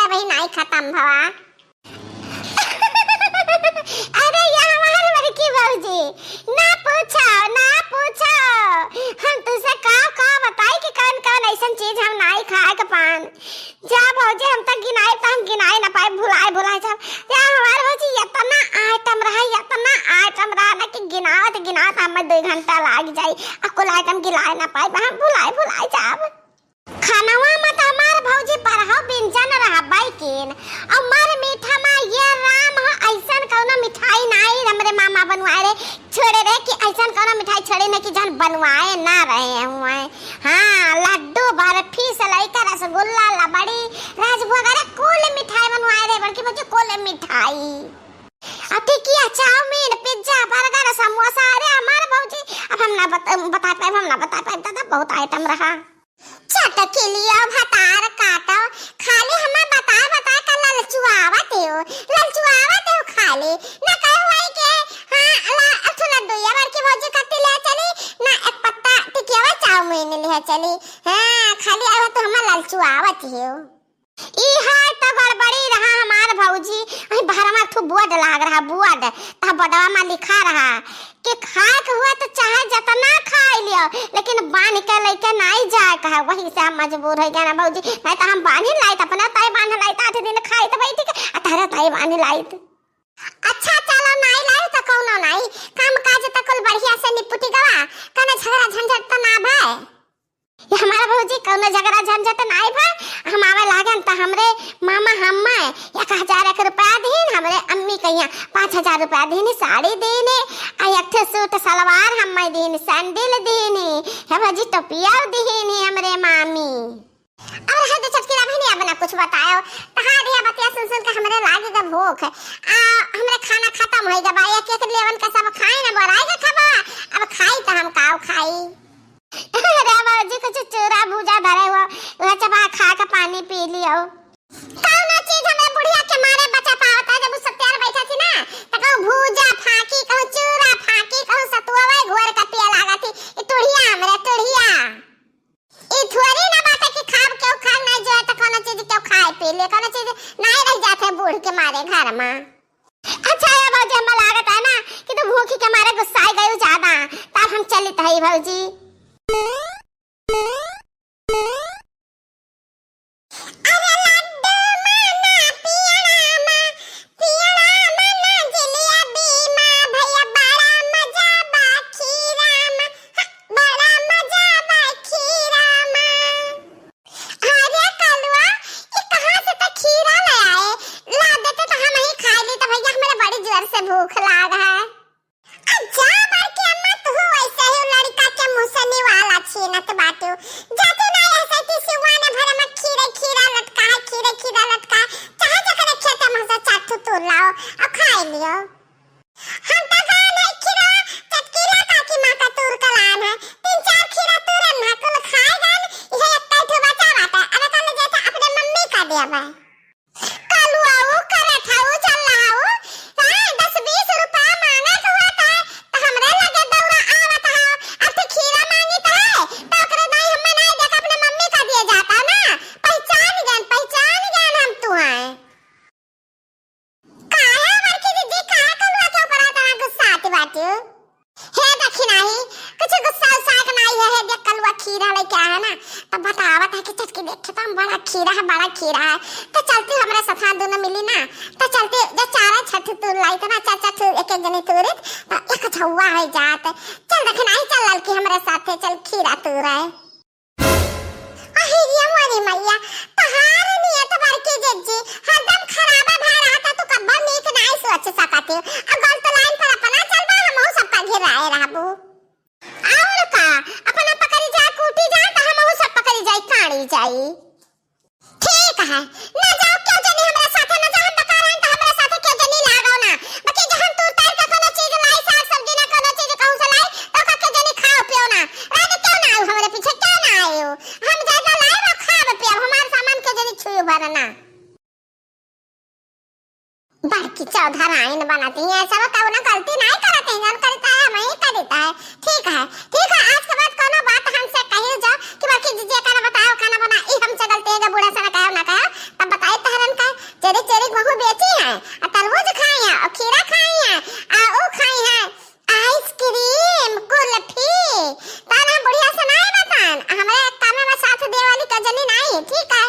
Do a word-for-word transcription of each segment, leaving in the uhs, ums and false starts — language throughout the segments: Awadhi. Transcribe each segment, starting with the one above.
अबहीं नाई खतम भवा। अरे, या हमार बड़की भौजी, ना पूछो, ना पूछो। हम तुसे का, का बताई कि कौन, कौन अइसन चीज हम नाई खाए के पान। जा भौजी, हम त गिनाई, त हम गिनाई ना पाई, भुलाए, भुलाए जाब। या हमार भौजी, एतना item रहा, एतना item रहा ना कि गिनावत, गिनावत हमें दुइ घंटा लाग जाई। आ कुल item गिनाए ना पाई, हम भुलाए, भुलाए जाब। खानवा में त हमार भौजी बारहो व्यंजन रहबइ किन। अउर मर मीठा में ये राम हो, अइसन कउनो मिठाई नाई हमरे मामा बनवाए रहे, छोड़े रहे कि अइसन कउनो मिठाई छोड़े नहीं कि जउन बनवाए ना रहे हुए। हाँ, लड्डू, बर्फी से लइके रसगुल्ला, लबड़ी, राजभोग, अरे कुल मिठाई बनवाए रहे, बड़की भौजी कुल मिठाई। अब टिकिया, चाउमीन, पिज्जा, बर्गर, समोसा, अरे हमार भौजी, अब हम ना बत-, बता पाइब, हम ना बता पाइब दादा, बहुत item रहा। चटकिलिया भतार काटो, खाली हमें बता बता के ललचुआवत हो, ललचुआवत हो खाली। ना कहे हुआई के, हाँ, ला, अथु लड्डू, ये बड़की भौजी कत्ती ले चली, ना एक पत्ता टिकियावा चाउमीन ले चली। हाँ, खाली अब तो हमें ललचुआवत हो। ई हाल तो गड़बड़ी रहा हमार भौजी, अही बहरवा थू बोर्ड लाग रहा, बोर्ड, ता बोर्डवा में लिखा रहा कि खाए के हुआ तो चाहे जतना खाई लियो, लेकिन बांध के लेके नाई जाए कहा। वही से हम मजबूर हो गया ना भौजी, नहीं तो हम बांध ही लाइत, अपना तय बांध लाइत, आठ दिन खाइत बैठ के, आ तहरा तय बांध लाइत। अच्छा चलो नाई लाई तो कौनो नाई, काम काज तो कुल बढ़िया से निपुटी गवा, कने झगड़ा झंझट तो ना भय। ये हमार भौजी कौनो झगड़ा झंझट नाई भा, हम आवे लागन त हमरे मामा हम्मे एक हजार एक रुपया दीन, हमरे अम्मी कहिया पाँच हजार रुपया दीन, साड़ी दीन, आ एक ठे सूट सलवार हम्मे दीन, सैंडल दीन, हे भौजी टोपिया दीन हमरे मामी। अब रहे दे छोटकी बहिनी, अब ना कुछ बतायो, तहार यह बतिया सुन सुन के हमरे लागे ग भूख, आ हमरे खाना खतम होई गबा, एक एक लेवन के सब खाए ना बोराई के खाबा, अब खाई त हम काव खाई। अरे भौजी, कुछ चूरा भूजा धरे हुआ, वह चबा खा के पानी पी लियो। कौनो चीज हमरे बुढ़िया के मारे बचा पावत है, जब उ सत्यार बैठा थी ना, त कहू भूजा फाकी, कहू चूरा फाकी, कहू सतुआ घोर के पिए लागा थी। ई तुढ़िया हमरे, तुढ़िया। ई थोड़ी ना बाटे कि खाब केहू खाए नहीं जो है, त कौनो चीज केहू खाए पी ले, कौनो चीज नहीं रह जाते बूढ़ के मारे घर में। अच्छा, ये भौजी, हमें लागत है ना कि तू भूखी के मारे गुस्साई गई ज्यादा, तब हम चलित हई भौजी। अरे लड्डू माना पियड़ा मा, पियड़ा माना जिलेबी मा, भैया बड़ा मजा बा खीरा मा, हा, बड़ा मजा बा खीरा मा। अरे कलुआ, ई कहाँ से त खीरा ले आए? ला देते त हम ही खा ली, त भैया हमरे बड़ी जोर से भूख लाग है। आ जा बड़की अम्मा, तू वैसे ही लड़का के मुसनी वाला छीनत बाटू। जाते ना ऐसे कि सिवान भर में खीरे खीरा लटका है, खीरे खीरा लटका है। चाहे जकरे खेते में से चार ठो तोड़ लाओ और खाए लियो। हम तो गान है खीरा, चटकीला काकी माँ का तूर कलान है। तीन चार खीरा तूरन ना कुल खाए गन, यह एक ठो बचा बाटा। अरे कल जैसे अपने मम्मी का दिया बा। कलुआ ऊ करत हऊ, चल रहा हऊ। हाँ, दस बीस रुपया मांगे के हुआ था, तो हमरे लगे दौड़ा आवत हऊ। अब तो खीरा मांगित है, तो ओकरे नहीं हमें नहीं देख, अपने मम्मी का दिए जाता ना। पहचान गन, पहचान गन हम तुहां। काहे बड़की दीदी, काहे कलुआ के ऊपर इतना गुस्सा आती बाटी? हे दखिनाही, कुछ गुस्सा उस्सा के नाई है, हे देख कलुआ खीरा लेके आया ना, तब बतावत है कि चटकी देखे तो हम बड़ा खीरा है, बड़ा खीरा है, तो चलती हमरे साथ दोनों मिली ना, तो चलती जो चार छठ तूर लाई थे ना, चार चार तूर एक एक जनी तूरित, तो एक झौवा है जात। चल दखिनाही, चल ललकी हमरे साथे, चल खीरा तूर है। अहिरिया मोरी मैया, तहार नियत बड़की जिज्जी हरदम खराबा भा रहता, तू कब्बो नीक नाई सोच सकत हो। अब गलत लाइन पर अपना चलबा, हमहू सब पर घेराए रहबू। और का, अपना पकड़ी जा, कूटी जा, त हमहू सब पकड़ी जाई, काढ़ी जाई। ठीक है, ना जाओ क्यों जनी हमरा साथे, ना जाओ, हम बता रहे हैं, तो हमरा साथे क्यों जनी लागो ना। बाकी जो हम तूर तार के कोनो चीज लाई, साग सब्जी ना कोनो चीज कहूं से लाई, तो का क्यों जनी खाओ पियो ना। रात क्यों ना आऊ हमरे पीछे, क्यों ना आयो? हम ज्यादा लाई वो खाब पियब, हमार सामान के जनी छुई भरना। बड़की चौधराइन बनती है, सब कौनो गलती नहीं करते हैं, जौन करता है, हम ही करता है। ठीक है, ठीक है, आज के बाद कौनो बात हमसे कही जो कि बड़की जिज्जी का ना बताओ, खाना बना, ई हमसे गलती है, जब बूढ़ा से ना कहो, ना कहो, तब बताए तहरन का आ तरबूज खाई है, और खीरा खाई है, आ ऊ खाई है आइसक्रीम, कुल्फी। तन हम बुढ़िया से नाई बतान, हमरे काम में साथ देवे वाली कजनी नाई, ठीक है?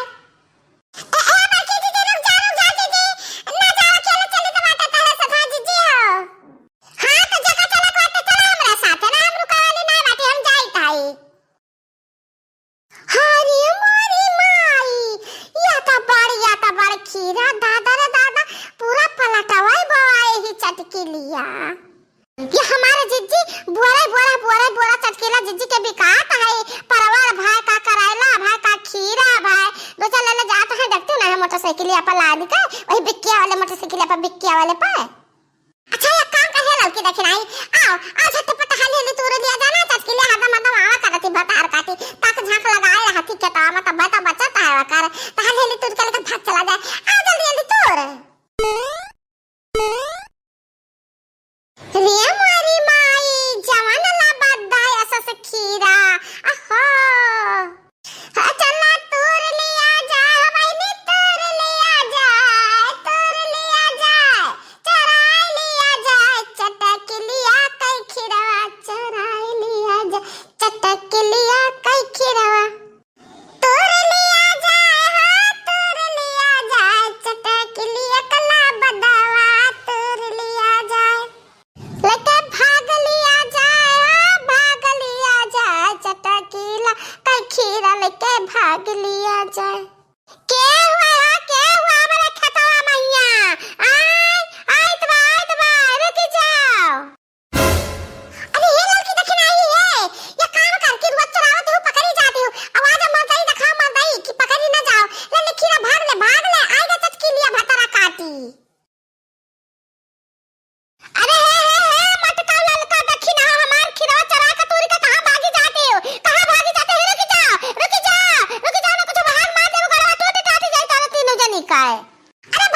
ए, ए, बड़की जीजी, रुक जा, रुक जा, जीजी। ना जाओ, अकेले चली तो बाटे तहरे से, हाँ, जीजी हो। हाँ, तो जगह चला को बाटे, चला हमरा साथे ना, हम रुकाए वाली ना बाटे, हम जाइत हई। हरी मोरी माई, या तो बड़, या तो बड़ खीरा, दादा रे दादा, पूरा पलटवाई बवाए ही चटकिलिया। ये हमारे जिज्जी बोरा बोरा बोरा बोरा चटकीला जिज्जी के बिकात है। परवल भाई का, करैला भाई का, खीरा भाई, दो चार ले ले जात है, देखते ना है मोटरसाइकिल पर लाद के, वही बिक्किया वाले मोटरसाइकिल पर, बिक्किया वाले पर। अच्छा, एक काम करिए लड़की देखी नहीं, आओ आओ, झटपट हाली हाली तूर लिया जाना, चटकीला हरदम हरदम आवा करती भतार काटी, तक झांक लगाए रहती खेतवा में, तब तो बचत है वकर, तो हाली हाली तूर के लेकर भाग चला जाए, आओ जल्दी जल्दी तूर। रे मोरी माई, जवन ला बद्दा असस खीरा, अहो। हाँ, चला तूर लिया जाए, बहिनी तूर लिया जाए, तूर लिया जाए, चुराई लिया जाए, चटक लिया कई खीरवा, चुराई लिया जाए, चटक लिया कई खीरवा। तूर लिया जाए, हाँ, तूर लिया जाए, चटक लिया कला बदावा, तूर लिया जाए। लेके भाग लिया जाए, हाँ, भाग लिया जाए, चटकीला कई खीरा लेके भाग लिया जाए। के हुआ, हाँ, के हुआ हमरे खेतवा मैया? आय, आइत बा, आइत बा, रुक जाओ। अरे हे लड़की, देखी ना आई है, या काम करके रोज चुरावत हो, पकड़ी जाती हो। आवाज मरदई दिखाओ, मरदई कि पकड़ी ना जाओ। ले, ले खीरा भाग ले, भाग ले, आएगा चटकीलिया भतरा काटी। अरे हे, हे, हे, मटका ललका, देखी ना हमार खीरा चुरा के तूरी के कहाँ भागी जाती हो, कहाँ भागी जाती हो? रुकी जाओ, रुकी जाओ, रुकी जाओ, ना कुछ बाहर मार देबो, गड़वा टूट टाट जाए तारा तीनों जनी का है। अरे